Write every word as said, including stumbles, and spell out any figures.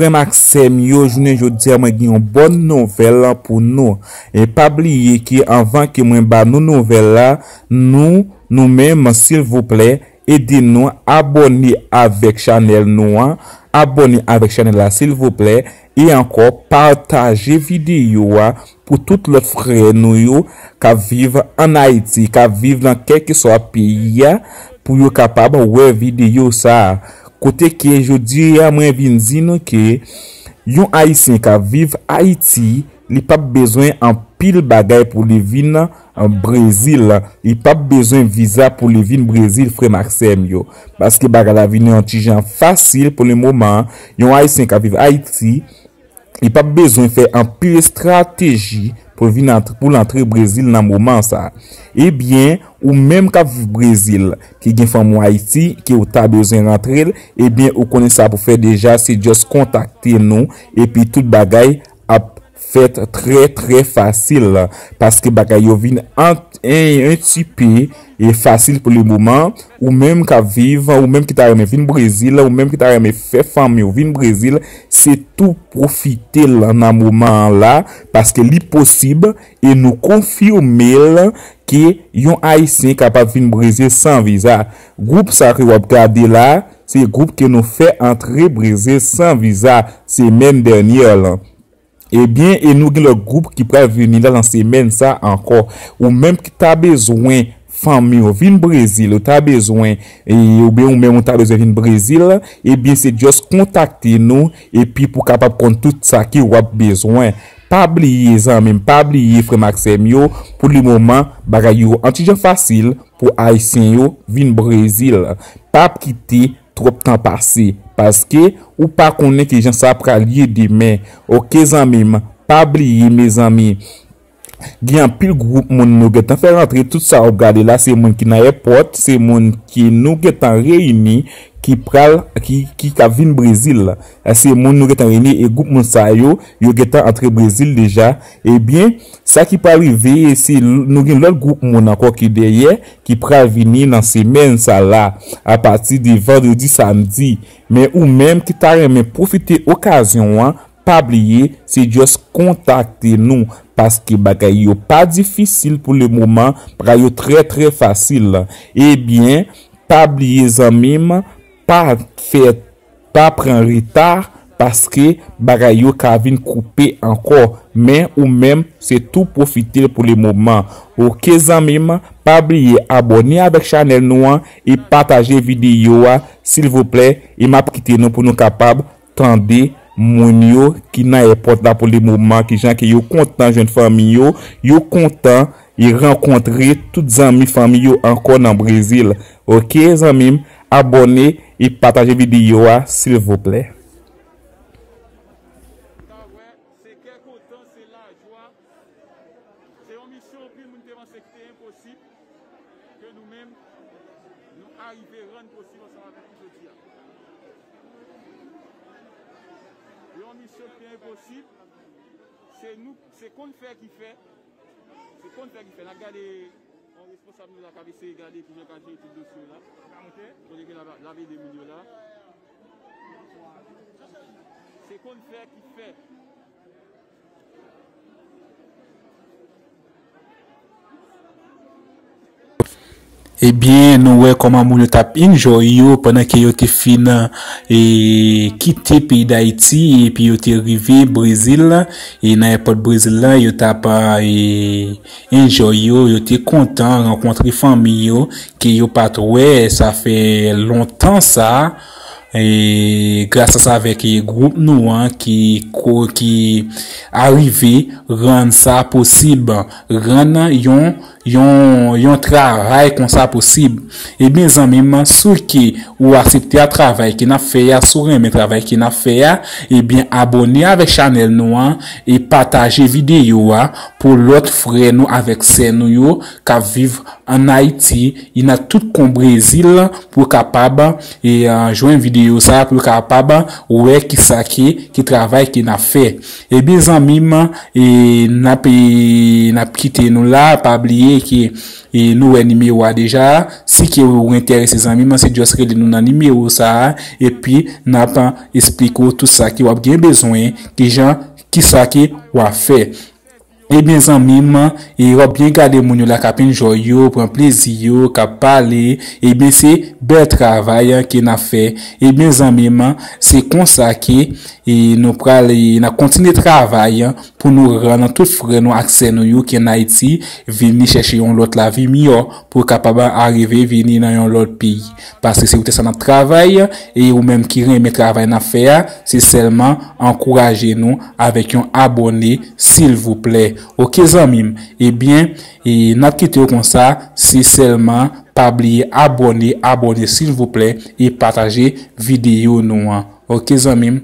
Frè m ak sè m yo, jounen jodi a, mwen gen yon bòn nouvèl pou nou. E pa bliye ke anvan ke mwen ba nou nouvèl la, nou, nou menm, silvouplè, ede nou abòne avèk chanèl nou an. Abòne avèk chanèl la, silvouplè. E ankò, pataje videyo a pou tout lòt frè nou yo k ap viv ann Ayiti, k ap viv nan kèlkeswa peyi a, pou yo kapab wè videyo sa a. Kote ke jodi a, mwen vin di nou ke yon Ayisyen k ap viv Ayiti, li p ap bezwen anpil bagay pou li vin, eh, Brezil. Li p ap bezwen viza pou li vin Brezil, frè m ak sè m yo. Paske bagay la vin yon ti jan fasil pou le moman. Yon Ayisyen k ap viv Ayiti, li p ap bezwen fè anpil estrateji pou vin antre, pou l antre Brezil nan moman sa. Ebyen, ou menm k ap viv Brezil, ki gen fanmi w Ayiti, ke ou ta bezwen rantre l, ebyen, ou konnen sa pou fè deja, se just kontakte nou, epi tout bagay ap fèt trè, trè fasil, paske bagay yo vin an, en, en ti pe e fasil pou le moman. Ou menm k ap viv, ou menm ki ta renmen vin Brezil, ou menm ki ta renmen fè fanmi w vin Brezil, se tou pwofite l nan moman an la, paske li posib e nou konfime l ke yon Ayisyen kapab vin Brezil san viza. Gwoup sa ke w ap gade la, se gwoup ke nou fè antre Brezil san viza semèn dènyè lan. Ebyen, e nou gen lòt gwoup ki pral vini la nan semèn sa ankò. Ou menm ki ta bezwen fanmi w vin Brezil, ou ta bezwen, e, oubyen ou menm ou ta bezwen vin Brezil, ebyen, se just kontakte nou, epi pou kapab konn tout sa ke w ap bezwen. Pa bliye, zanmi m, pa bliye, frè m ak sè m yo, pou le moman, bagay yo an ti jan fasil pou Ayisyen yo vin Brezil. Pa kite twòp tan pase, paske ou pa konnen ki jan sa pral ye demen. Oke, zanmi m, pa bliye, mezanmi, gen anpil gwoup moun nou gentan fè rantre. Tout sa w ap gade la, se moun ki nan èpòt, se moun ki nou gentan reyini, ki pral, ki, ki ka vin Brezil. Se moun nou gentan reyini, e gwoup moun sa yo, yo gentan antre Brezil deja. Ebyen, sa ki pral rive, se l-, nou gen lòt gwoup moun ankò ki dèyè, ki pral vini nan semèn sa la, apati de vandredi, samdi. Men ou menm ki ta renmen pwofite okazyon an, pa bliye, se just kontakte nou, paske bagay yo pa difisil pou le moman, bagay yo trè, trè fasil. Ebyen, pa bliye, zanmi m, pa fè, pa pran reta, paske bagay yo ka vin koupe ankò. Men ou menm, se tou pwofite l pou le moman. Oke, zanmi m, pa bliye abòne avèk chanèl nou an e pataje videyo a, silvouplè, e m ap kite nou pou nou kapab tande moun yo ki nan èpòt la pou le moman, ki jan ke yo kontan jwenn fanmi yo, yo kontan e rankontre tout zanmi fanmi yo ankò nan Brezil. Oke, zanmi m, abòne e pataje videyo a, silvouplè. Ka wè, se kè kontan, se lajwa, se yon misyon anpil moun te panse ki te enposib, ke nou menm, nou arive rann posib ansanm avèk li jodi a. Yon misyon ki te enposib, se nou, se konn fè ki fè, se konn fè ki fè. N ap gade yon responsab nou la k ap eseye gade kijan l ka jere tout dosye yo la. Kote ke l ap, l ap ede moun yo la. Se konn fè ki fè. Ebyen, nou wè kòman moun yo t ap enjoy yo pandan ke yo te fin, e, kite peyi Dayiti, epi yo te rive Brezil, e nan èpòt Brezil la, yo t ap, e, enjoy yo, yo te kontan rankontre fanmi yo, ke yo pa t wè, sa fè lontan sa. E, grasas avèk, e, gwoup nou an ki ko-, ki arive rann sa posib, rann yon, yon, yon travay konsa posib. Ebyen, zanmi m, si w ke ou aksepte a travay ke n ap fè a, si w renmen travay ke n ap fè a, ebyen, abòne avèk chanèl nou an e pataje videyo a pou lòt frè nou avèk sè nou yo k ap viv ann Ayiti, e nan tout kwen Brezil pou kapab, e, a, jwenn videyo videyo sa pou yo kapab wè kisa ki, ki travay ki n ap fè. Ebyen zanmi m, e, n ap, e, n ap kite nou la, pa bliye ke, e, nou wè nimewo a deja. Si ke ou enterese zanmi m, se just rele nou nan nimewo sa a, epi n ap, e, esplike w tout sa ke w ap gen bezwen, kijan, kisa ke w ap fè. Ebyen zanmi m, e w ap byen gade moun yo la k ap enjoy yo, pran plezi yo, k ap pale. Ebyen se bèl travay ke n ap fè. Ebyen zanmi m, se konsa ke, e, nou pral, e, n ap kontinye travay pou nou rann tout frè nou ak sè nou yo ki ann Ayiti vini chèche yon lòt lavi miyò pou kapab arive vini nan yon lòt peyi. Paske se poutèt sa n ap travay, e ou menm ki renmen travay n ap fè a, se sèlman ankouraje nou avèk yon abòne, silvouplè. Oke zanmi m, ebyen, e n ap kite w konsa, se sèlman pa bliye abòne, abòne silvouplè, e pataje videyo nou an. Oke zanmi m,